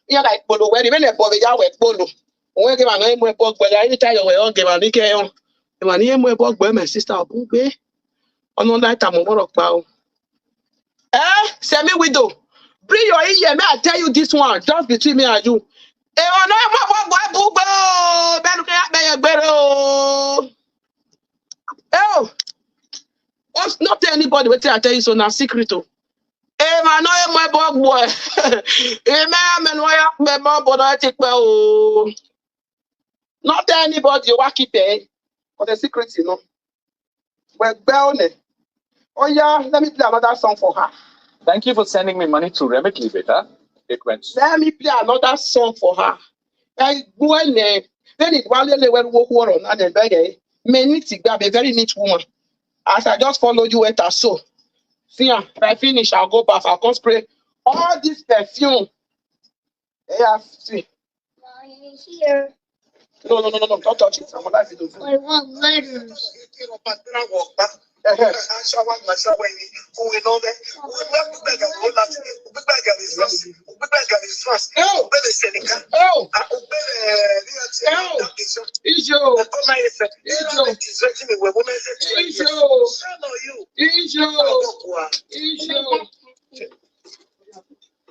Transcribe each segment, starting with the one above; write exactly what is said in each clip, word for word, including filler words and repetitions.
Ihe na ikpolo were ibe na-ebo ya wee kpolo. Onwe gị ma na ịmụ ebe ọgbọ ya, ịta ya wee oge ma n'ike ya. Ma na ihe mụ ebe ọgbọ, my sister, ọ bụ mgbe ọnụ lighter mụ mụrụ kpa o. Eh, Semi Widow, bring your ear, may I tell you this one, just between me and you. Eh, ọ na ịmụ ebe ọgbọ, ebe ugbo, bịa nụ ka ya kpee ya ekpere o. Eh, oh, not tell anybody wetin I tell you so, na secret o. Eh, ma na ịmụ ebe ọgbọ, eh. Eh, ma ya menụ ya kpee ebe ọ bụ na ya ti kpee o. Not tell anybody, wa keep it. For the secret, you know. Well, well, ne. Oh yeah, let me play another song for her. Thank you for sending me money to Remit Libeta. It went. Let me play another song for her. Hey, when, eh, when it, while they were work war on, and then, eh, me neat, a very neat woman. As I just follow you, enter so. See, ah, if I finish, I'll go back. I'll come spray all this perfume. Yeah, see. Here, No, no, no, no, no, don't touch it. I'm alive. It I want letters. Uh-huh. Oh, oh, ijo, ijo, ijo, ijo.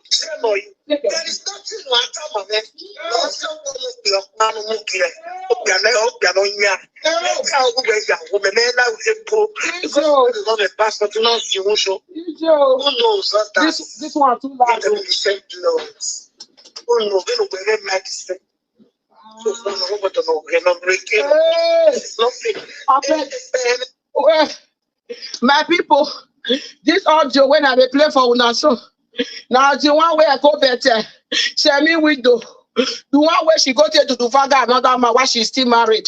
Shame on you. There is nothing like that, man. Lọ sọ fún mi pé ọ̀pá ló mú kí ẹ. Ó gbà mẹ́, ó gbà mọ́ yá. Ẹ ká owó rẹ̀ yà wọ́n mẹ́mẹ́ láwùjọ kó. Because ó lè lọ́nà ìbá sọ tí náà sì ń ṣo. Ijo. Who knows what that? This this one too loud. It will be sent blood. Who knows? Who knows where they might send? So, who knows what the no, we're not breaking. Hey, It's nothing. I beg. Well, my people, this audio when I dey play for una so, now the one where I go better, Semi Widow, the one where she go take to the father another man while she's still married,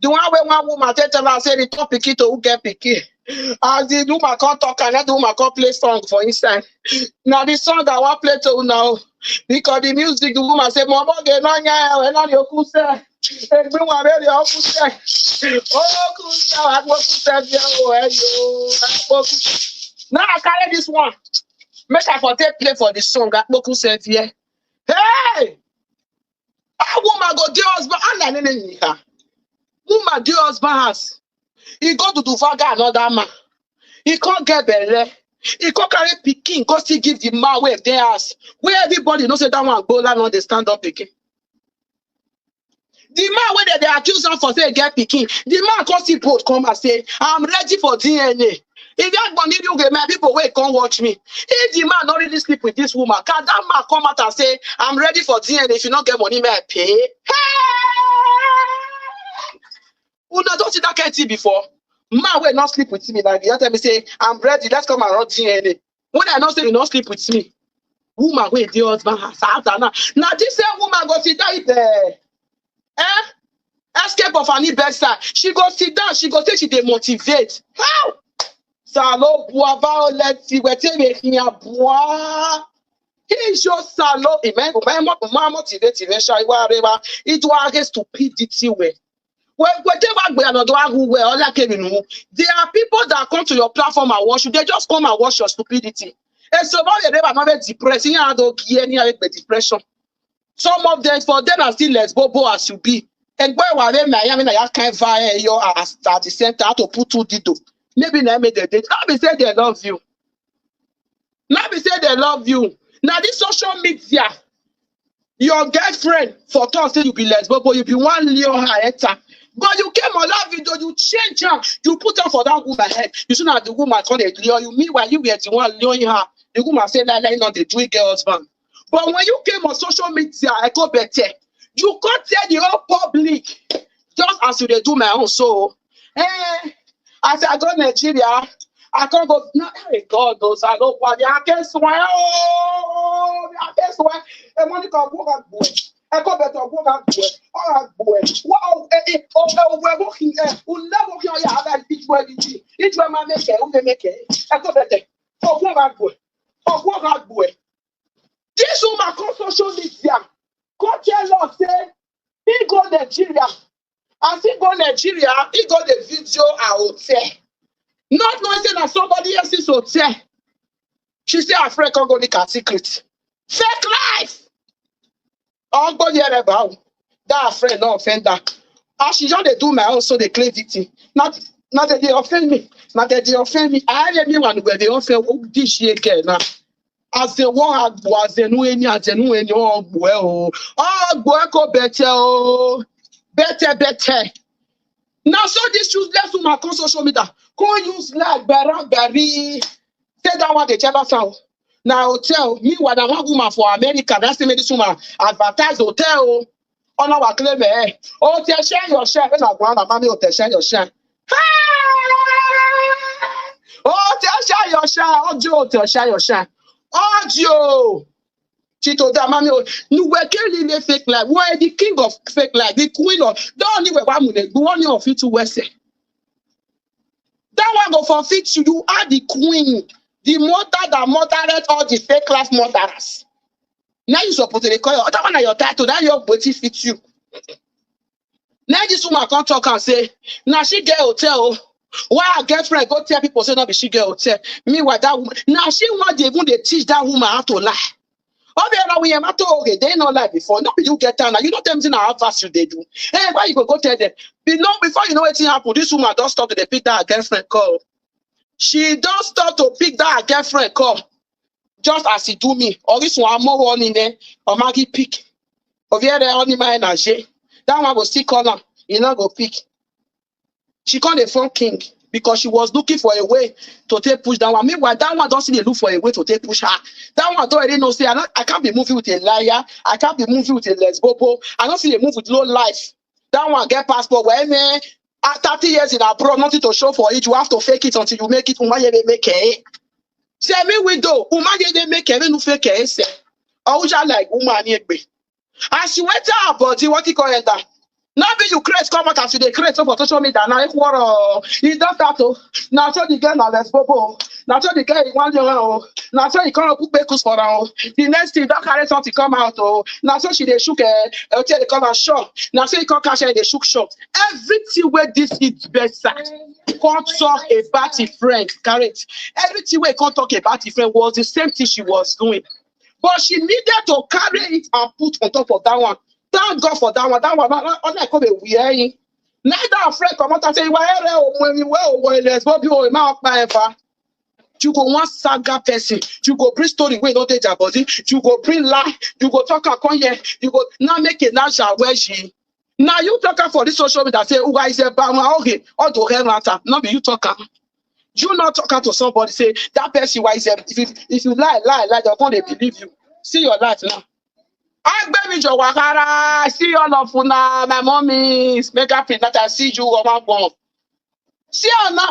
the one where one woman take tell her say the top pikin to who get pikin. As the woman come talk and let the woman come play song for inside. Now the song I want play to now because the music the woman say, "Mama, get on ya, and on your cool sir." Egbe wa re re oku se. Oku se, wa oku se bi o e yo. Oku se. Now I carry this one. Make I for take play for the song. Oku se bi e. Hey! A woman go dey husband. A na nene ni ha. Woman dey husband house. He go to the father another man. He can't get belle. He can't carry pikin. Go still give the man where they house. Where everybody know say that one go land on the stand up again. The man wey dem dey accuse am for say e get pikin, the man come still bold come out say, "I'm ready for D N A." If that money you get, my people wey come watch me, if the man no really sleep with this woman, can that man come out and say, "I'm ready for D N A, if you no get money, may I pay"? Hey! Una don see that kind thing before? Man wey no sleep with me like that tell me say, "I'm ready, let's come and run D N A." When I know say you no sleep with me, woman wey dey husband house after now. Now this same woman go sit down there. Eh? Escape of an bedside. She go sit down, she go say she dey motivate. How? Salo bua violence wetin make me a bua. He show Salo. Amen. Amen. Motivate, amen. Shaiwa, rewa. It was against stupidity way. Well, whatever we are not doing well, all I came in. There are people that come to your platform and watch you. They just come and watch your stupidity. And so, why they never not depressed? You have to get any other depression. Some of them, for them, are still as bobo as you be. And boy, why they may, I mean, I can't fire you at, at the center to put two dido. Maybe they made the date. Not be say they love you. Not be say they love you. Now, this social media, your girlfriend for talk say you be lesbo, but you be one leo her enter. But you came on that video, you change her, you put her for that woman head. You see now the woman come dey leo you. Meanwhile, you were the one leoing her. The woman say, "Like, like, not the do girl husband." But when you came on social media, I go better. You can't tell the whole public, just as you dey do my own. So, eh, as I go Nigeria, I can't go. No, hey, God knows I go for the. I can't swear. Oh, I can't swear. Hey, Monica, go back, boy. I go better, go back, boy. All right, boy. Wow, eh, eh, oh, eh, oh, we're walking, eh, we'll never walk here. I like it where you did. It where my make it, who they make it. I go better. Oh, go back, boy. Oh, go back, boy. This woman come social media. Come tell us, say, he go Nigeria. As he go Nigeria, he go the video her hotel. Not knowing say na somebody else's hotel. She say her friend come go leak her secret. Fake life. Ogbo yere ba o. That friend no offend her. As she just dey do my own, so dey claim victim. Not, not that they offend me. Not that they offend me. I let me one where they offend, oh, this year girl now. As they walk, as they know any, as they know any, oh, well, oh, oh, boy, go better, oh, better, better. Now, so this useless woman come social media, come use like Barry, Barry. Say that one dey jealous am. Na hotel. Meanwhile, na one woman for America, that's the this woman advertise hotel. Ona wa claim eh. Hotel share your share. When I go on, mommy hotel share your share. Hotel share your share. Audio hotel share your share. Audio. Chito da mami o. Nuwe kelile fake life. We're the king of fake life. The queen of. Don't even wa mune. Go on your feet to West. That one go for fit you. You are the queen. The mother that murdered all the fake life murderers. Now you suppose to dey call your other one na your title. That your body fit you. Now this woman come talk and say, now she get hotel. Oh. Why her girlfriend go tell people say no be she get hotel? Meanwhile, that woman, now she want dey even dey teach that woman how to lie. Obiara we am to okay, they no lie before. No be you get time now. You don't tell me now how fast you dey do. Hey, why you go go tell them? You know, before you know wetin happen, this woman don stop to dey pick that her girlfriend call. She don stop to pick that her girlfriend call. Just as he do me, or this one more one in there, or Maggie pick. Obiara only my energy. That one go still call her. He not go pick. She come dey form king because she was looking for a way to take push that one. Meanwhile, that one don still dey look for a way to take push her. That one don already know say I, no, I can't be moving with a liar. I can't be moving with a lesbobo. I no fit dey move with low life. That one get passport. Well, man, at thirty years in abroad, nothing to show for it. You have to fake it until you make it. Umayebe make it. Say me widow. Umayebe make it. Me no fake it. Say, Ouja like woman egbe. As you enter her body, what you call enter? Now be you create come out as you dey create so for social media now. If war, e don start o. Na so the girl na lesbobo. Na so the girl e wan learn o. Na so e come put kpekus for am o. The next thing don carry something come out o. Na so she dey shook eh. Hotel dey come out sure. Na so e come cash eh dey shook shop. Everything wey this idiot come talk about him friend, carry it. Everything wey e come talk about him friend was the same thing she was doing. But she needed to carry it and put on top of that one. Thank God for that one. That one, all I come be wearing. Neither her friend come out and say, "Why are you when you wear when lesbo be oh ma pa ever." You go one saga person. You go bring story wey no dey their body. You go bring lie. You go talk and come here. You go now make a now shall wear she. Now you talk am for this social media say, "Uga is a bama okay." All to hell matter. No be you talk am. You not talk am to somebody say that person why is a, if you, if you lie lie lie, they're gonna believe you. See your life now. Agbemi Jowakara, see all of una, my mommies, make happy that I see you on my phone. See her now.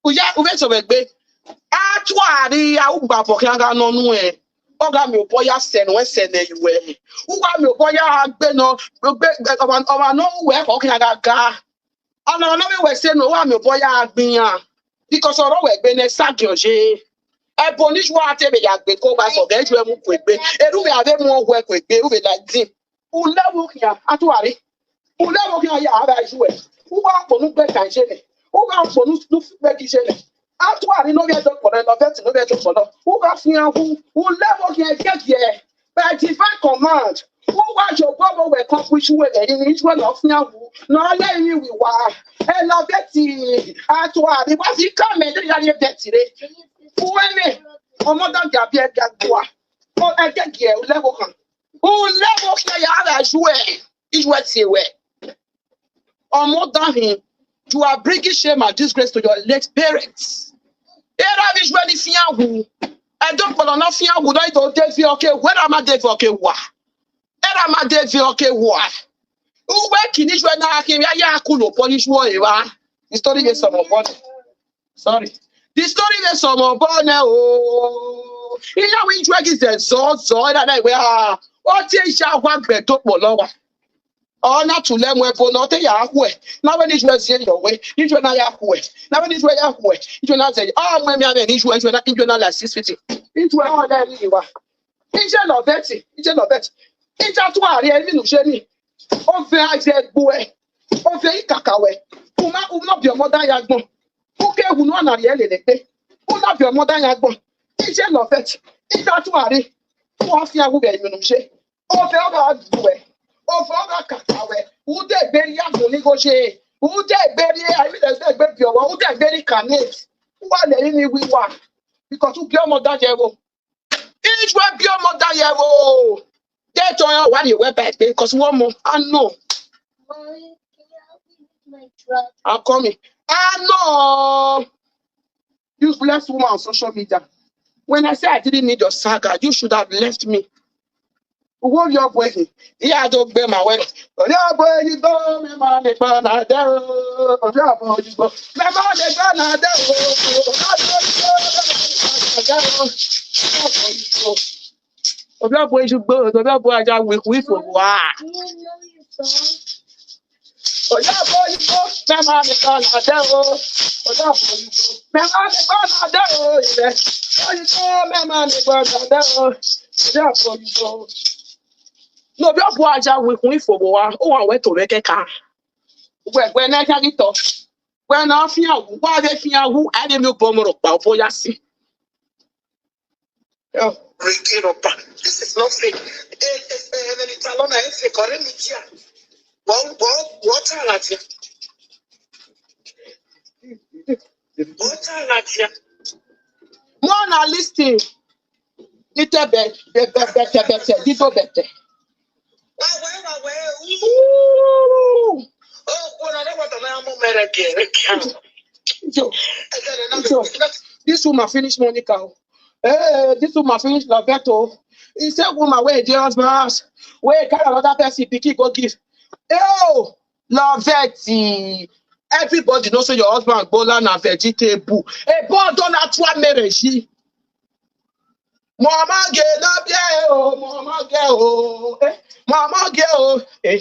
Uya, uve so begbe. Atwari ya ugba for kianga no nu eh. Oga mi oboya sen we sen e iwe. Uga mi oboya agbe no, ogbe ọba no we ko kianga ga. Ọ̀nà ọ̀nà mi wẹ̀ sẹ́nu owó àmì bọ́yá agbìyàn. Because ọ̀rọ̀ wẹ̀ gbé ní ságìọ̀ṣe. Ẹ̀bùn oníṣòwò àti èmi yàgbé kó bá sọ̀gẹ́ ju ẹmu kò gbé. Eru mi àbẹ́ mu ọ̀hún ẹ̀ kò gbé. Uwe like this. Ulewo kìá, atúwárí. Ulewo kìá yà ara ju ẹ̀. Uwa àpònú gbé kà ṣe lẹ̀. Uwa àpònú ló fi gbé kì ṣe lẹ̀. Atúwárí ló yẹ dọ́kọ̀ rẹ̀ lọ, bẹ́ẹ̀ tì ló yẹ dọ́kọ̀ lọ. Uwa fi hàn hu. Ulewo kìá gẹ́gẹ́. By divine command, who was your brother will come which way in which way of Nyawu? No, let me we were. Elevate Atwa, the was he come and they are getting it. Whoever, or mother Gabia Gagua, or I get here, level come. Who level here, as you were, is what they were. Or mother him, you are bringing shame and disgrace to your late parents. Era visually fiawu. I don't put on fiawu, no, it don't take you okay. Where am I there for okay? Why? Era ma de vi oke wa. Uwe kini jwe na akim ya ya kulo poli jwo ewa. The story is some of what? Sorry. The story is some of what now? Oh, iya wi jwe ki ze zo zo da da we ah. O ti e sha wa gbe to po lo wa. Ona tule mu ebo no te ya kwe. Na we ni jwe zie yo we. Ni jwe na ya kwe. Na we ni jwe ya kwe. Ni jwe na ze. Ah, mwe mi ave ni jwe, jwe na, ni jwe na la six fifty. Ni jwe o le ni wa. Ije lọ beti, ije lọ beti. Ije tún àrí ẹni nù ṣe ni. Ó fẹ́ àjẹ egbò ẹ̀. Ó fẹ́ ìkàkà wẹ̀. Ó má, ó má bí ọmọ dá ya gbọ̀n. Ó ké wù ní ọ̀nà rí ẹ̀ lè lè pé. Ó má bí ọmọ dá ya gbọ̀n. Ije lọ beti. Ije tún àrí. Wọ́n fi awúrẹ̀ ẹ̀yìn nù ṣe. Ó fẹ́ ọ̀rọ̀ àdùgbò ẹ̀. Fọwọ́ kàkà wẹ̀. Ude gberi ya gùn ní kò ṣe. Ude gberi ayé lè gbé bí ọwọ́. Ude gberi kàní. Wà lẹ́yìn ní wíwà. Because ubi ọmọ dájẹ́ wo. Each way bí ọmọ dájẹ́ wo. Jẹ́ ìtọ́ yẹn wà ní ìwé báyìí pé because wọ́n mọ. I know. Mommy, can you help me with my truck? I'm coming. I know. Useless woman on social media. When I say I didn't need your saga, you should have left me. Uwe obi ọbụ ehi, ihe ada ogbe ma were. Obi ọbụ ehi go, me ma me pa na de o. Obi ọbụ ehi go, me ma me pa na de o. Obi ọbụ ehi go, me ma me pa na de o. Obi ọbụ ehi go. Obi ọbụ ehi go, obi ọbụ aja wik wik wa. Do you know your song? Obi ọbụ ehi go, me ma me pa na de o. Obi ọbụ ehi go, me ma me pa na de o. Obi ọbụ ehi go, me ma me pa na de o. Obi ọbụ ehi go. No, obi ọbụ aja wik wik wa. O wa we to we ke ka. We we na ka gị tọ. We na fi awu, wa de fi awu, a de mi bo mo ro pa o ya si. Ricky Ropa. This is not fake. Eh, eh, eh, eh, Talona, eh, fake, or any chair. What, what, what are that here? What are that here? Mo na listen. Ite be be be be be be be dido be be. Wa, wa, wa, wa, ooh. Ooh. Oh, well, I don't want to know how much I get. Joe, Joe, this woman finish Monica. Oh. Hey, this woman finish Lavette. Oh. He said, woman, where the husband house, where carry another person, pikin go give. Oh, Lavette. Everybody knows say your husband Bola na vegetable. A boy don't actually marriage. Mama get up here, oh, mama get oh, eh, mama get oh, eh,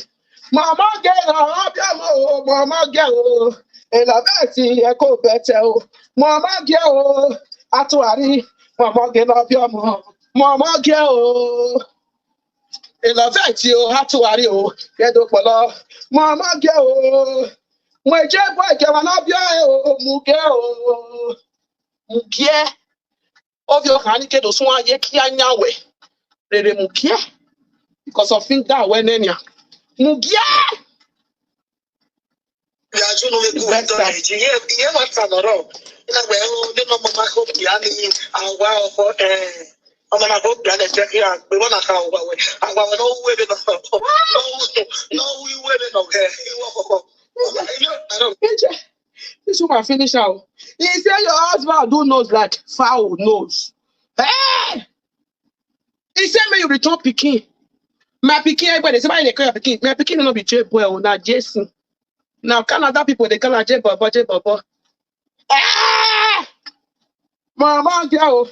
mama get up here, oh, mama get oh, eh, Lavette, eh, go better oh, mama get oh, Atuari, mama get up here, mama get oh, eh, Lavette oh, Atuari oh, get up below, mama get oh, mwe je boy get one up here oh, muge oh, muge. Obi ọka anyị kedu sụwa ye ki anya we. Rere mu kie. Because of finger we nenia. Mu gie. Ya ju no me ku to e ji ye ye wa ta no ro. Na we o ni no mo ma ko ki ani awa o ko eh. O ma na ko ki ani je ki a pe wona ka o wa we. Awa we no we be no. No we we be no ke. Iwo ko ko. This woman finish out. He say your husband do nose like fowl nose. Hey! He say me you return pikin. My pikin, everybody say why they call your pikin. My pikin no be J boy, oh, na Jason. Now Canada people they call her J boy, J boy. Ah! Mama girl.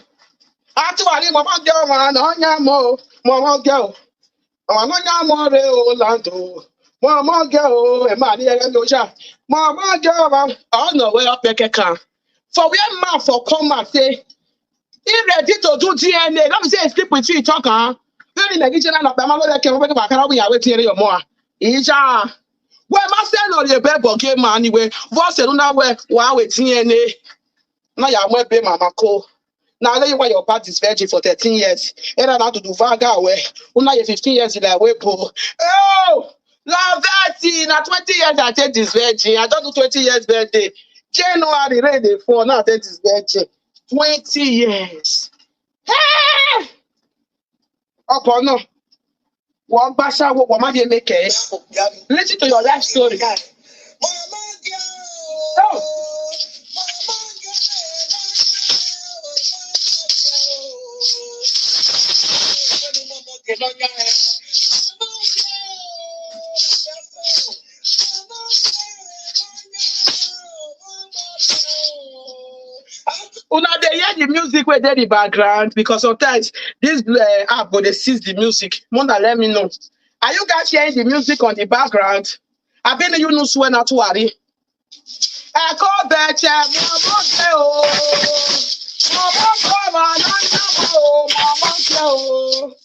Actually, mama girl, man, no nyamo, mama girl. Ọmọ náà ní àmọ́ rẹ̀ ó láǹdó. Mama girl, ẹ máa ní ẹrẹ́ mi ó ṣá. Mama girl, ọ̀nà wẹ́ ọ̀pẹ kẹ̀kà. For where man for come and say, he ready to do D N A. Let me say, sleep with you, talk, huh? Very negligent and ọ̀pẹ máa lọ́dẹ kẹrin pé kí bàkárà wíyà wé tiẹ̀ rẹ̀ yọ̀ mọ́ a. Ìjà. Wẹ́ má sẹ́ lọ rí ẹ̀bẹ̀ bọ̀ gé máa ní wẹ́. Bọ́ọ̀sì ẹ̀rú náà wẹ́ wà á wé D N A. Náà yà á mú ẹ̀bẹ̀ màmá kó. Now let you why your part is virgin for thirteen years. And I to do vaga away. Una you fifteen years in a way, bro. Oh, Lavette, now twenty years I take this virgin. I don't do twenty years birthday. January rain dey fall. Now I take this virgin. Twenty years. Hey! Upon no. Wọ́n bá ṣáwó, wọ́n má yé make it. Listen to your life story. Oh. Una dey hear the music wey dey the background because sometimes this uh, app go dey seize the music. Mona, let me know. Are you guys hearing the music on the background? Abi ni you no swear na tuwari. Ẹ kó bẹ̀tẹ̀ mọ mọ́ jẹ́ o. Mọ mọ́ jẹ́ o, màá ná ná mọ́ o, mọ mọ́ jẹ́ o.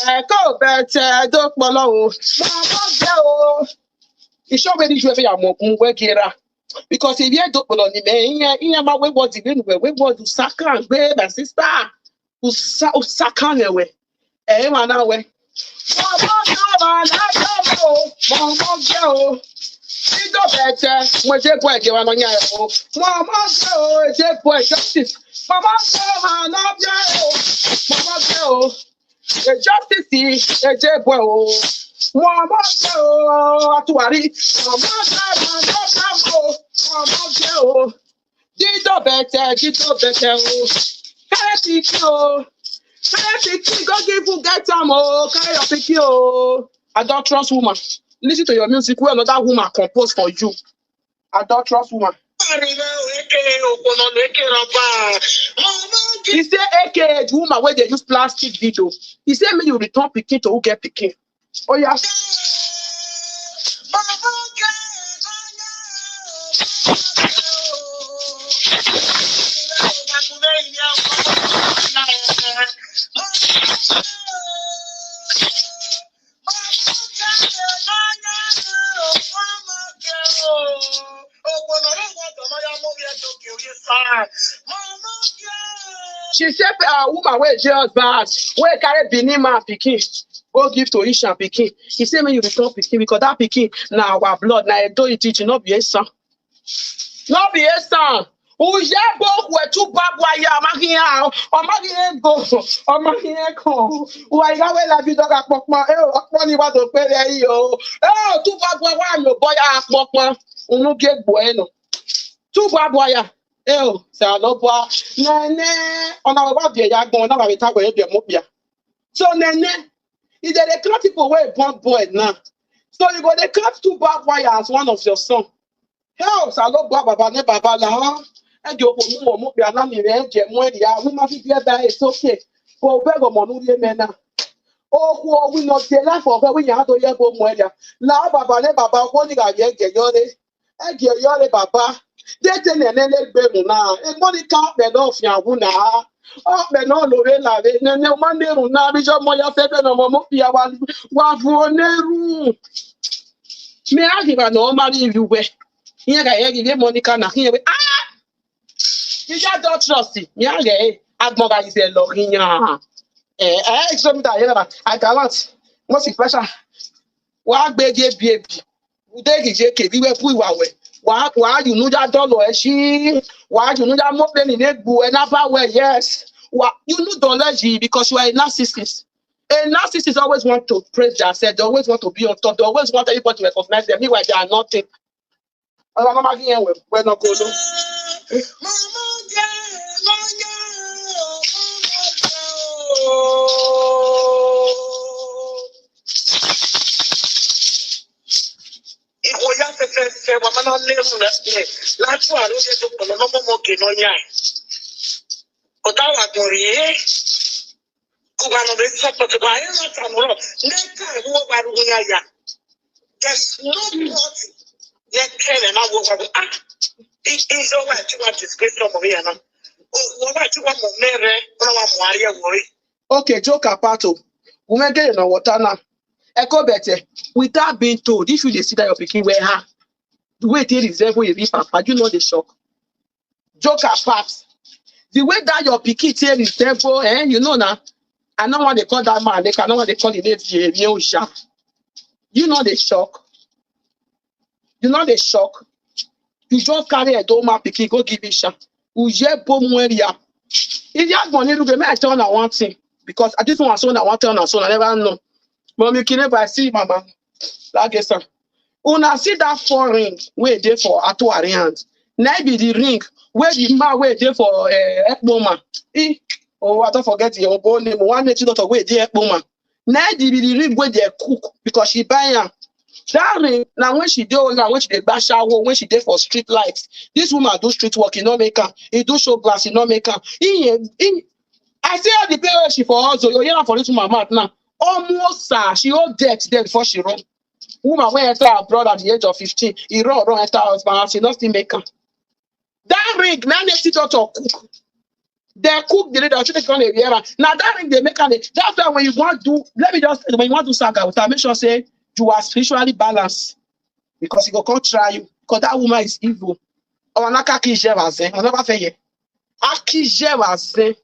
Ẹ kó bẹ̀tẹ̀ dópọ̀lọ́ o. Mọ mọ́ jẹ́ o. Ìṣó mi ní ju ẹ̀fẹ̀ yà mọ̀ kún wẹ́gẹ̀rà. Because if you don't follow me, man, yeah, yeah, my way was the way, way was the saka, babe, my sister. Usa, usaka newe. Eh, man, na we. Mama, mama, na mama, Mama girl, she go better. When they boy get one on your own. Mama girl, they boy justice. Mama girl, man, love you. Mama girl, the justice is a J boy. Mama girl, Atuari. Mama girl, man, love you. Mama girl, Dido better, Dido better. Oh. Carry pikin, oh. Carry pikin, go give who get am, oh. Carry your pikin, oh. Adulterous woman. Listen to your music where another woman compose for you. Adulterous woman. He say A K A the woman where they use plastic video. He say me you return pikin to who get pikin. Oh yeah. She say a woman wey dey husband wey carry Benin man pikin go give to Ishan pikin. He say make you return pikin because that pikin na our blood, na Edo Idiji, no be Esan. No be Esan. Uje bo kwe tu babwa ya makiya. O makiye go. O makiye ko. Wa ya we la bi doga pokma. E o poni wa do pere yo. E o tu babwa wa yo boya pokma. Unu ge gbo e no. Tu babwa ya. E o sa lo bwa. Nene. Ona wa bi ya gbon na wa bi ta ko e bi mo bia. So nene. If they dey count people wey born boy now. So you go dey count two barbed wire as one of your son. Hell, Salo bua baba ne baba la. Ege opo mu mo mo bi ana mi re je mo eri a. Wi ma fi bi e da e so ke. Ko be go mo nu ri me na. O ku o wi no de life of we ya do ye go mo eri a. La baba ne baba ko ni ga ye ge yo re. Ege yo re baba. De te ne ne le gbe mu na. E mo ni ka be no fi awun na. O be no lo re la re. Ne ne o ma ne ru na bi jo mo ya fe be no mo mo fi awa. Wa fu o ne ru. Me a gi ba no ma ri yu we. Ihe ga ye gi Monica na ihe we. Ah! You just don't trust it. Me a ge. Agbon ga is a lo hiyan. Eh, eh, so me da ye ba. I gallant. Mo si pressure. Wa gbe ge bi ebi. Ude gi je ke bi we pu iwa we. Wa wa you know that dollar e shi. Wa you know that mo pe ni ne gbu e na ba we, yes. Wa you know dollar ji because you are a narcissist. A narcissist always want to praise themselves. They always want to be on top. They always want everybody to recognize them. Meanwhile, they are nothing. Ọ̀rọ̀ ọmọ máa fi yẹn wẹ̀ wẹ̀ náà kó ló. Ìwọ ya fẹfẹfẹ wa máa ń lérò lẹ́sẹ̀ látú àròyé tó pọ̀ lọ́mọ mọ́ kì náà yá. Ọ̀tá wà gbọ̀n rèé. Kò bá lọ bẹ sọ pé kò bá yẹn lọ tà mọ́rọ̀. Next time wọ́n wá rú ya ya. There is nobody yẹn kẹ́rẹ̀ máa wọ wá. Ah, ìjọba àti wà disgrace ọmọ mi yẹn náà. Wọ́n wá tí wọ́n mọ̀ mẹ́rẹ̀ wọ́n wá mọ̀ ayé wọ̀rí. Okay, joke apart o. Women get in water now. Echo better. Without being told, if you dey see that your pikin wear her, the way they resemble a real papa, you know the shock. Joke apart. The way that your pikin take resemble, eh, you know now. I don't want to call that man. They cannot want to call the name. You know the shock. You know the shock. You just carry a doma pikin go give Isha. Uje bo mu area. If you have money, look at me. I tell her one thing because I just want someone. I want to tell her someone. I never know. Mommy, can I see mama? Like I said, una see that four ring wey dey for Atuari hand. Na be the ring wey the man wey dey for uh, Ekpoma. He, oh, I don't forget the obo name. One native daughter wey dey Ekpoma. Na the be the ring wey dey cook because she buy am. That ring na when she dey old, na when she dey gba shower, when she dey for street light. This woman do street work, e no make am. He do show glass, e no make am. He, he, I see all the pay wey she for hustle. You hear am for this woman mouth now. Almost, uh, she hold debt there before she run. Woman wey enter abroad at the age of fifteen, he run run enter husband house, he no still make am. That ring, na native doctor cook. They cook the ring, the children come dey wear am. Na that ring dey make am. That's why when you want do, let me just say, when you want do saga with her, make sure say you are spiritually balanced because he go come try you. Because that woman is evil. Ọmọ náà ká kí iṣẹ́ wà sẹ́, ọ̀nà bá fẹ́ yẹ. Á kí iṣẹ́ wà sẹ́.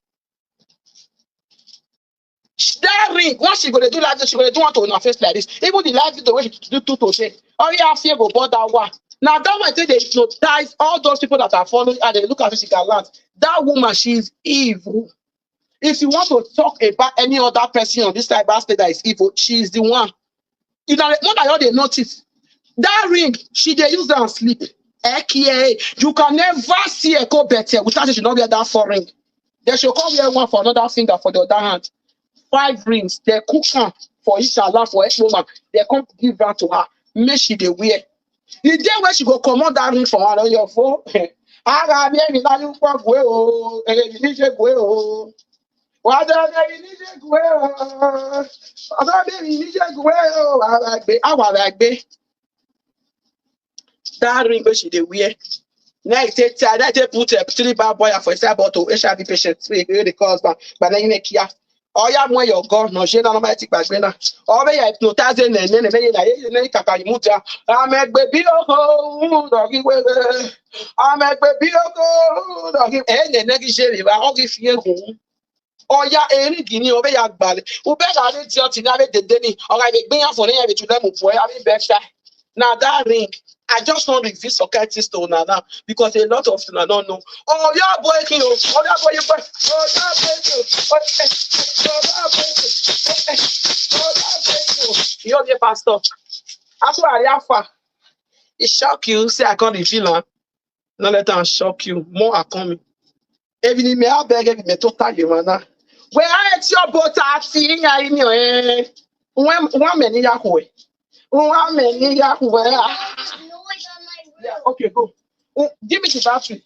Sh- that ring, once she go dey do like this, she go dey do one to una face like this. Even the live video wey she do to today, only her fear go bother one. Now that one take dey hypnotize all those people that are following her. They look at her, she can laugh. That woman, she is evil. If you want to talk about any other person on this cyber space that is evil, she is the one. You know, more than all they notice. That ring, she dey use am sleep. Ekie, you can never see Eko Bete without say she not wear that four ring. Then she'll come wear one for another finger for the other hand. Five rings, they cook am for Ishala, for Ekpoma. They come give am to her. Make she dey wear. The day when she go comot that ring from her, your phone. Ara mi, èmi náà yóò pọ̀ gbé o, èmi ní ṣe gbé o. Wà á dá mi, èmi ní ṣe gbé o. Ọ̀dọ́ mi, èmi ní ṣe gbé o. Àwa gbé, àwa gbé. That ring wey she dey wear. Now I take, now I take put uh, three bar boy for inside bottle, H I V patient, so you go dey call husband, but then you make here. Oya, when your God, no, she na normal take back na. Or when you hypnotize na, na, na, na, na, na, kaka you muta. I'm a baby, oh, oh, doggy, wait, wait. I'm a baby, oh, oh, doggy. Eh, na, na, give you, I give you. Oya, eri gini, obe ya gbale. Ube ga ni ti oti na be dede ni. Oga be gbin ya for na be tule mu po ya be be sha. Now that ring, I just want to reveal some kind things to una now because a lot of una don't know. Oh, your boy, you, oh, your boy, you, boy, oh, your boy, you, oh, eh, oh, your boy, you, oh, eh, oh, your boy, you. You're the pastor. That's why I have far. It shock you. Say I can't reveal her. No let am shock you. More are coming. Ebi ni me abeg, ebi me total you man. Where I at your boat at seeing I in your eh. When one man in Yahweh. One man in Yahweh. Ah. Yeah, okay, go. Oh, give me the battery.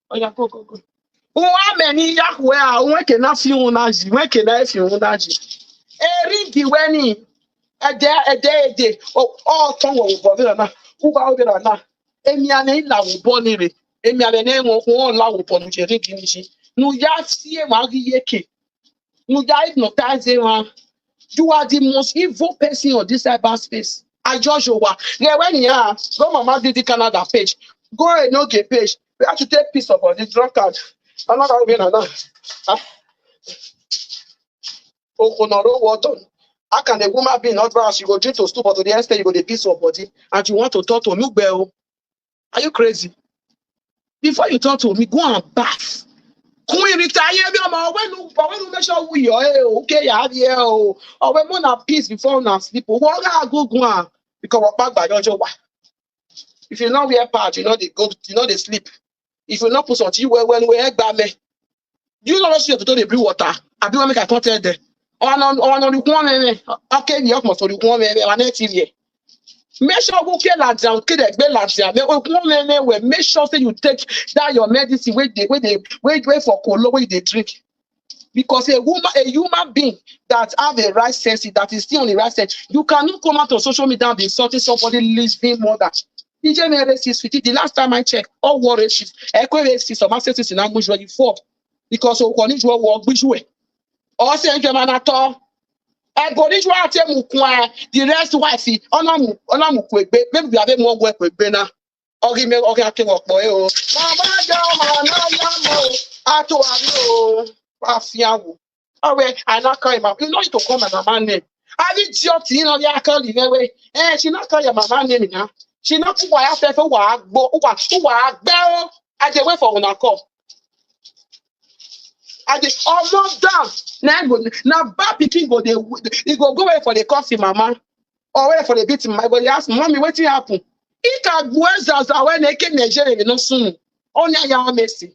Oh yeah, go, go, go. One man in Yahweh. When can I feel on you? When can I feel on you? Eri di weni. Ede, ede, ede. Oh, oh, tongue will bother na. Who bow there na? Emi ame ila wo boni re. Emi ame ne wo wo la wo bonu je re gini ji. Nu ya sie ma gi yeke. Nu ya hypnotize ma. You are the most evil person on this cyberspace. Ajojowa. Yeah, when ya go mama did the Canada page. Go and no get page. We have to take piece of the drunkard. Another way na na. Ah. Okonoro water. How can a woman be not brown? She go drink to stool, but to the extent you go dey piss your body, and you want to talk to Olugbe o. Are you crazy? Before you talk to me, go and bath. Queen retire me, ọmọ, when you, when you make sure we your eh, okay, yeah, yeah, oh. Or when una peace before una sleep, oh, what I go go on? Because what back by your job. If you not wear pad, you know they go, you know they sleep. If you not put something well, well, well, back me. Do you not see your to dey bring water? I be want make I come tell them. Oh no, oh no, the one me. Okay, you must the one me. I need to hear. Make sure we kill that down, kill that bell that down. Make sure say you take that your medicine wey dey wey dey wey wey for kolo wey you dey drink. Because a woman, a human being that have a right sense, that is still on the right sense, you cannot come out on social media and be insulting somebody living mother. Ije me racist with it. The last time I checked, all war racist. Ekwe racist, some access in language where you fall. Because of one is what war which way. Or say, German at all. Ebo ni jwa ate mu kwa, the rest wife, ona mu, ona mu kwegbe, maybe we have more work kwegbe na. Ogi me, ogi ake work boy o. Mama ja, mama ja mo, ato ami o, pa fiawo. Owe, I not call him. You know you to call my mama name. I be idiot, you know, I call him anyway. Eh, she not call your mama name now. She not who I have to wa gbo, who wa, who wa gbo. I dey wait for una call. I dey almost down. Na go na bad pikin go dey e go go wait for the call him mama or wait for the beat him mama. Go dey ask mommy wetin happen. Ika gbuezaza when eke Nigeria no soon. Only I am Messi.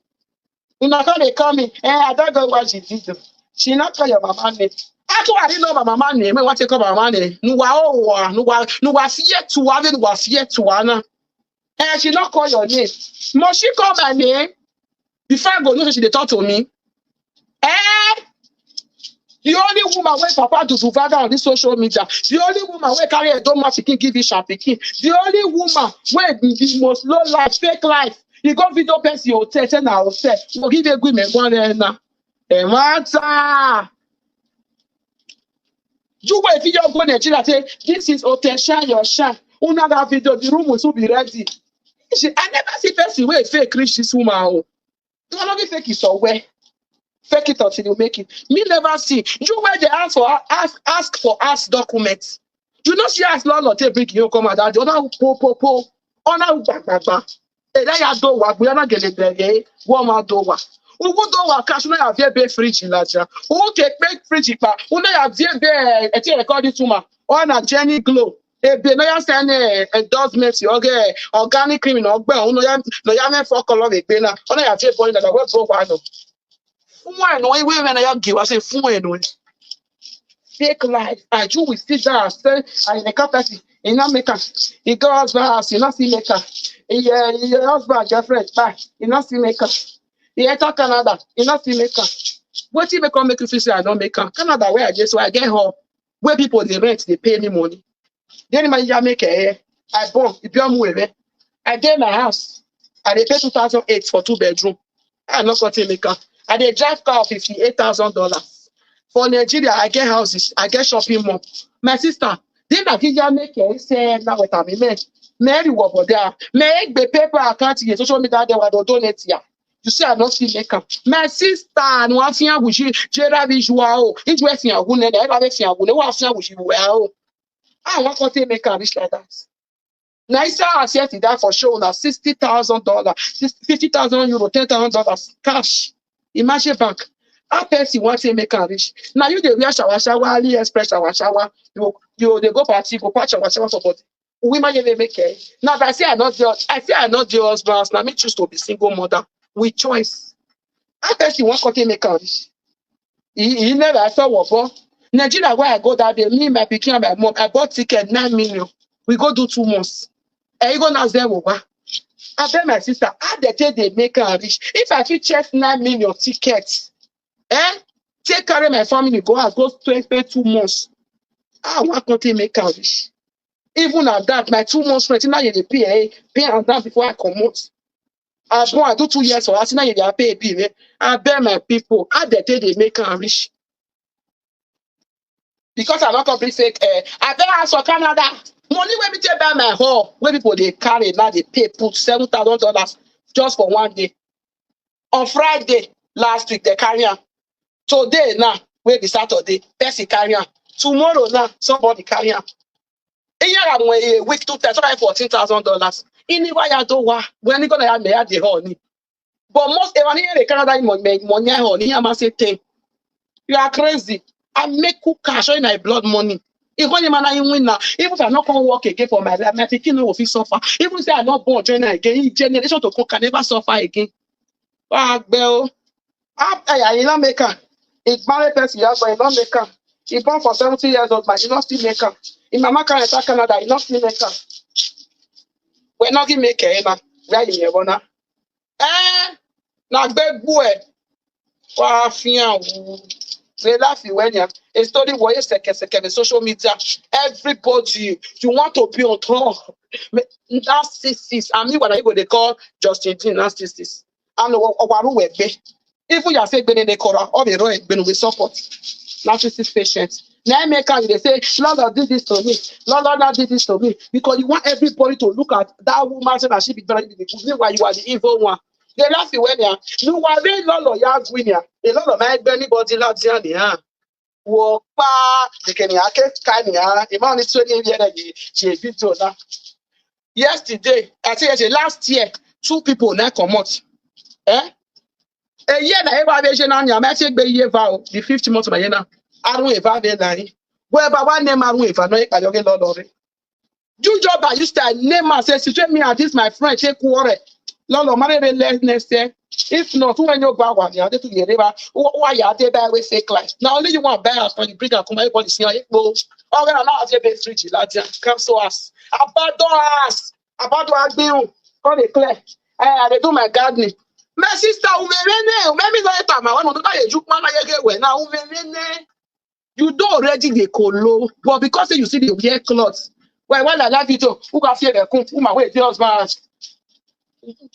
Una come dey call me. Eh, I don't go watch the video. She not call your mama name. Actually, I didn't know my mama name. I want to call my mama name. Nuwa oh, nuwa nuwa fear to have nuwa fear to ana. Eh, she not call your name. Must she call my name? Before I go, no, she dey talk to me. Eh? The only woman wey papa do do vaga on this social media. The only woman wey carry a doma pikin give Isha pikin. The only woman wey be the most low life, fake life. You go video person hotel, say na hotel. You go give a women one na. E matter. You wey fit just go Nigeria say this is hotel shine your shine. Una that video, the room will soon be ready. She, I never see person wey fake reach this woman o. You no fit fake it somewhere. Fake it until you make it. Me never see. You where they ask for ask ask for ask documents. You know she ask Lolo take bring you come out. That other po po po. Ona gba gba gba. Ere ya do wa gbe na gele bere. Wo ma do wa. Ugu do wa cash na ya vie be fridge la ja. Ugu ke pe fridge pa. Una ya vie be e ti e call this woman. Ona Jenny Glow. Ebe na ya send endorsement oge organic cream na ogbe. Una ya na ya me for color egbe na. Ona ya vie boy na we do wa no. Fún ẹnu ìwé rẹ̀ náà yóò gé wá sí fún ẹnu ẹ̀. Fake life. And you will sit down and say, "I in a capacity. He not make am. He go husband house. He not see make am. He, uh, he husband girlfriend bye. He not see make am. He enter Canada. He not see make am." Wetin make am make you feel say I don't make am? Canada where I dey so I get hall. Where people dey rent, they pay me money. Then my ya make eh. I born. If you move I dey my house. I dey pay two thousand eight for two bedroom. I no got make am. I dey drive car of fifty-eight thousand dollars. For Nigeria, I get houses, I get shopping mall. My sister, then I give ya make eh say na what I mean. Mary wo boda. Me egbe paper account ye social media they were donate ya. You see, I don't see make am. My sister, no I fian wuji Jera visual. It we fian wune, I ever fian wune, wa fian wuji well. I want to make am reach like that. Now I say I said that for show now sixty thousand dollars, fifty thousand euro, ten thousand dollars cash. Imagine bank. How person want to make am reach? Now you dey wear shower shower, AliExpress shower shower. You you dey go party, go patch shower shower for body. Women you dey make it. Now I say I not do I say I not do husbands. Now me choose to be single mother with choice. How person want to make am reach? He, he never I saw what for. Nigeria where I go that day, me, my pikin and my mom, I bought ticket nine million. We go do two months. I go now there what? I bet my sister, how the day they make am reach? If I fit chase nine million tickets, eh? Take carry my family, go out, go spend, spend two months. Ah, what country make am reach? Even at that, my two months rent, now you dey pay, eh? Pay am down before I comot. I born, I do two years for house, now you dey pay bill, eh? I bet my people, how the day they make am reach? Because I not complete fake, eh? I bet house for Canada. Money wey me take buy my hall, where people they carry now they pay put seven thousand dollars just for one day. On Friday last week they carry am. Today now wey be Saturday, person carry am. Tomorrow now somebody carry am. Iye ra mo a week two times, fourteen thousand dollars. Ini wa ya do wa. When you gonna have me at the hall ni. But most everyone here in Canada money money hall ni am say ten. You are crazy. I make cook cash in my blood money. If one man I win now, even if I not come work again for my life, my pikin no go fit suffer. Even say I not born join again, his generation to come can never suffer again. Wah gbẹ o. Ah, eh, you not make am. He marry person, you have you not make am. He born for seventy years old, but you not still make am. He mama can enter Canada, you not still make am. We not give make am. Where you never now? Eh, na gbegbu eh. Wa fian wu. They laugh you when you a story where you seke seke the social media. Everybody, you want to be on top. Me- Narcissist. I mean, what I go they call Justin Dean narcissist. And Owaru Wegbe. Even you say Benene Kora, all the roy Benue support. Narcissist patient. Now make am they say, Lord, Lord did this to me. Lord, Lord, Lord did this to me. Because you want everybody to look at that woman so that she be very beautiful. Meanwhile, you are the evil one. They laugh you when you are. You are very Lord, Lord, you are Gwyn, yeah. A lot of my anybody loves you, yeah. Wo pa, they can, I can't kind yeah. The man is twenty years, she a video now. Yesterday, I say yesterday, last year, two people now come out. Eh? A year na eba be jena ni, I say be year va o, the fifth month of my year now. I don't eva be na. Where ba one name I don't eva no e ka yoge lo lore. You job I used to name and say, "Situation me and this my friend take quarrel." Lolo, marry be less next year. If not, who when you buy one, you have to get river. Why you are there by way fake life? Now only you want buy house when you bring a come everybody see you. Oh, okay, now I say be fridge, like, cancel us. Abandon us. Abandon us. Come dey clear. Eh, I dey do my gardening. My sister, umerene, umemi no enter my one. Don't you man, I get well. Now umerene. You don't already dey kolo, but because say you see the wear clothes. Why, why I love you too? Who can fear the cook? Who my way the husband?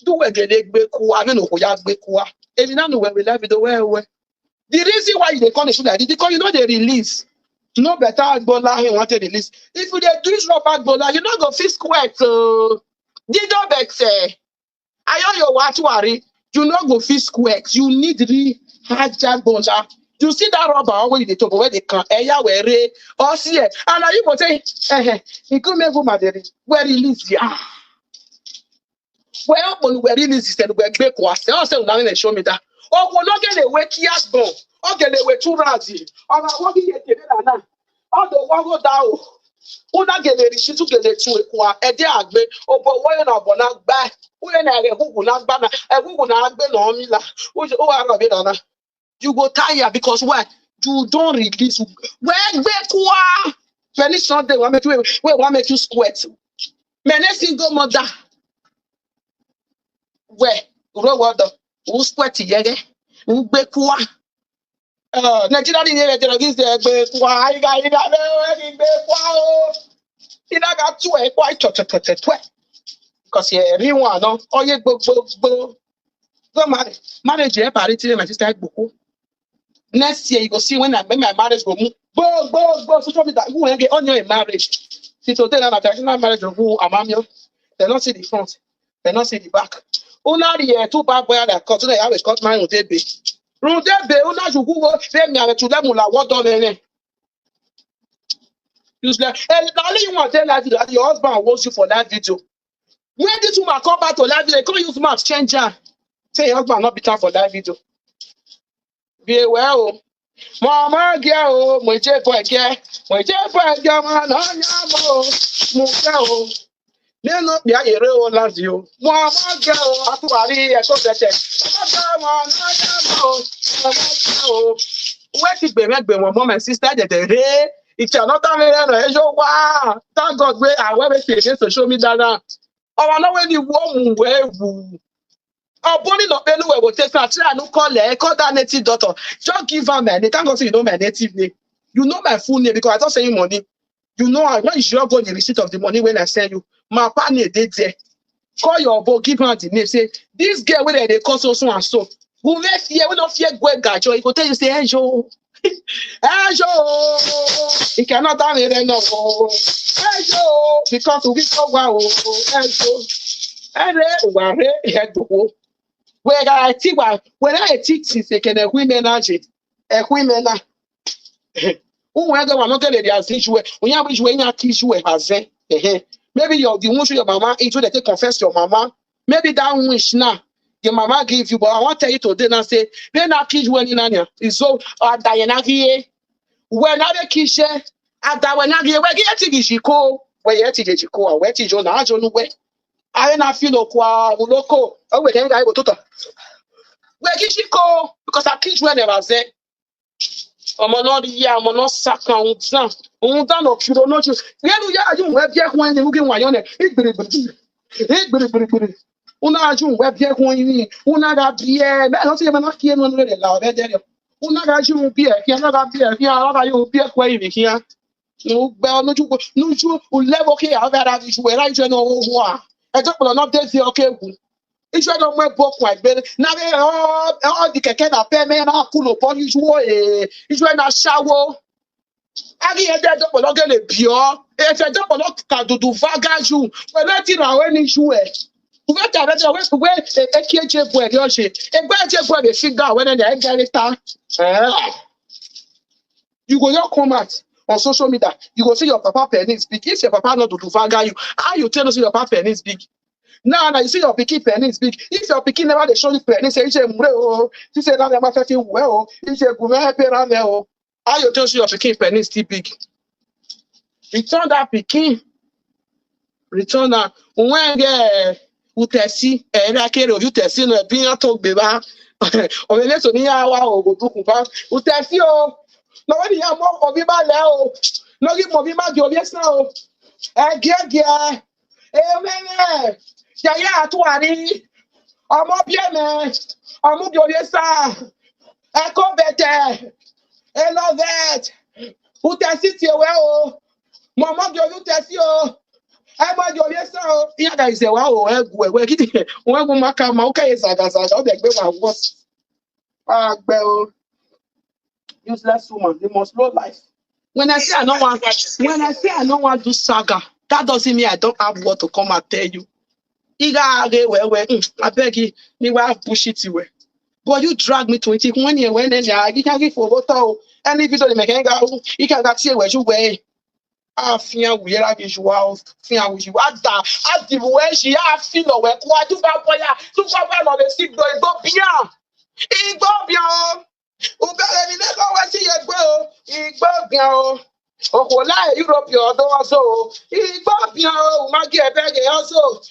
Do we get a big cool? I don't know who you have big cool. If you don't know where we love it, the way we. The reason why you dey come the shoot like this, because you know they release. No better Agbola he want to release. If you dey do this rubber Agbola, you no go fit square. So, you don't vex, eh? Ayo yo watuari, you no go fit square. You need re Ajagbonla. You see that rubber wey you dey talk, where they can, eya were, or see it. And now you go say, eh, eh, e come make woman dey re-, where release ya. Well, when we release this, then we break was. They all say, "Una na show me that." Oh, we no get away kias bon. Okay, they were too razi. Or I want to get it na. All the one go down. Una get the receipt to get the two kwa. E dey agbe. Oh, but why na bona gba? Who na get who na gba na? E who na agbe no mi la. Who, who are na? You go tire because why? You don't release. Where gbe kwa? Very Sunday, wa make you, where wa make you squat? Many single mother. Where? Uro wodo. Who squat yege? Who gbe kwa? Uh, Nigeria ni yere jere gizde gbe kwa. Iga, iga, gbe kwa o. Ina ga tu e kwa cho cho cho cho twe. Because everyone no. Oye gbo gbo gbo. Go marry. Marriage e parity, my sister, gboko. Next year you go see when I, when my marriage go move. Go, go, go. Social media. Who ain't get on your marriage? See today na traditional marriage of who amamio. They don't see the front. They don't see the back. Una the, eh, two bad boy that cut. They always cut my Rudebe. Rudebe. Una you go pay me to them la what on there. Useless. And only you want to tell that your husband wants you for that video. When this woman come back to live video, come use mouth change her. Say your husband not beat her for that video. Be well. Mama girl, mo je boy girl, mo je boy girl, man, no nyamo, mo girl. Neno bia yere o love you. Mama girl, atuari e to tete. Mama girl, man, no nyamo, mama girl. Where ti gbe me gbe mo, my sister, je de re. It's another way, no, e jo wa. Thank God, where I wear it, so show me that. Our no when you warm, where who. Our body not pay, no, we will take that. Try no call her, call that native daughter. Just give her my name. Thank God say you know my native name. You know my full name because I don't send you money. You know, I when you should go the receipt of the money when I send you. My partner did there. Call your boy, give her the name. Say, "This girl wey dem dey call so, so and so. Who no fear, who no fear go gajo." He go tell you, say, "Hey, yo." Hey, yo. He cannot tell me no. Hey, yo. Because we go wow. Hey, yo. Hey, re, wa, re, hey, yo. Where I think, wa, where I think, since they can, eh, women, eh, women, eh. Who went there, not get the as usual. When you wish, when you teach you, eh, has, eh, eh. Maybe your, the one show your mama, it will take confess your mama. Maybe that wish now, your mama give you, but I want tell you today now, say, they not teach when in Anya. It's so, uh, Diana here. When I be kiss, eh, and that when I give, where get to Gishiko, where yet to Gishiko, where to Jonah, Jonah, where. I na feel okwa, uloko, oh, we can go to. Where Gishiko, because I teach when I was there. Ọmọ náà rí yá, ọmọ náà sàkàn, òun tàn, òun tàn lọ kiri, ọ̀nà jù. Yẹ́nu yá, yóò wẹ́ bí ẹ̀kún ẹni, wúkí wọ̀nyí ọ̀nà, ìgbìrìgbìrì, ìgbìrìgbìrì. Una ju wẹ́ bí ẹ̀kún ẹni, una ga bí ẹ, bẹ́ẹ̀ lọ́sí ẹ̀mẹ́ náà kí ẹnu ẹnu rẹ̀ là ọ̀bẹ jẹ́ rẹ̀. Una ga ju bí ẹ, kí ẹ náà ga bí ẹ, kí ẹ náà ga yóò bí ẹ̀kún ẹni, kí ẹ. Ugbe nuju, nuju, ulevo ke avera ju era ju no wa. E to polo no de fi oke wu. Ijo no mwe boku agbe. Na be all, all the keke na pe me na kulo po ju o e. Ijo na shawo. Agi e de to polo gele bio. E fe to polo ka dudu vaga ju. We na ti ra we ni ju e. We ta be we we e e ki e je bo e yo se. E gbe je bo e be finger we na e gele ta. Eh. You go just come out on social media. You go see your papa penis big. If your papa not to do vaga you, how you tell us your papa penis big? Now, now you see your pikin penis big. If your pikin never dey show you penis, say, "Say, mure o, you say that never fetting well o, you say, gume pera me o." How you tell us your pikin penis still big? Return that pikin. Return na. When get utesi, eh, na kere utesi no bi yan to gbe ba. O me so ni ya wa o go dukun ba. Utesi o. No when ya mo obi ba le o. No gi mo bi ma gi obi sa o. Eh, ge ge. Eh, me me. Ya ya atuari. Omo bi me. Omo bi obi sa. E ko bete. E love it. Utesi ti we o. Mama gi obi utesi o. E ma gi obi sa o. Iya da ize wa o, e gu e we kiti. We gu maka ma o ka e zaga zaga o de gbe wa wo. Agbe o. Useless woman, you must know life. When I say I don't want, when I say I don't want to do saga, that doesn't mean I don't have what to come and tell you. Iga age we we, mm, I beg you, me wa push it we. But you drag me twenty when you went in there. You can't give for water. Any video they make, you can't see where you were. Ah, fia wira visual, fia wisual. Ada, adibu eji, afino we kwa tu ba boya, tu ba ba no le si do igbo bia. Igbo bia o. Ubere mi ne ko we si igbo o. Igbo bia o. Okola Europe yo do ozo o. Igbo bia o. Umagi ebege ozo.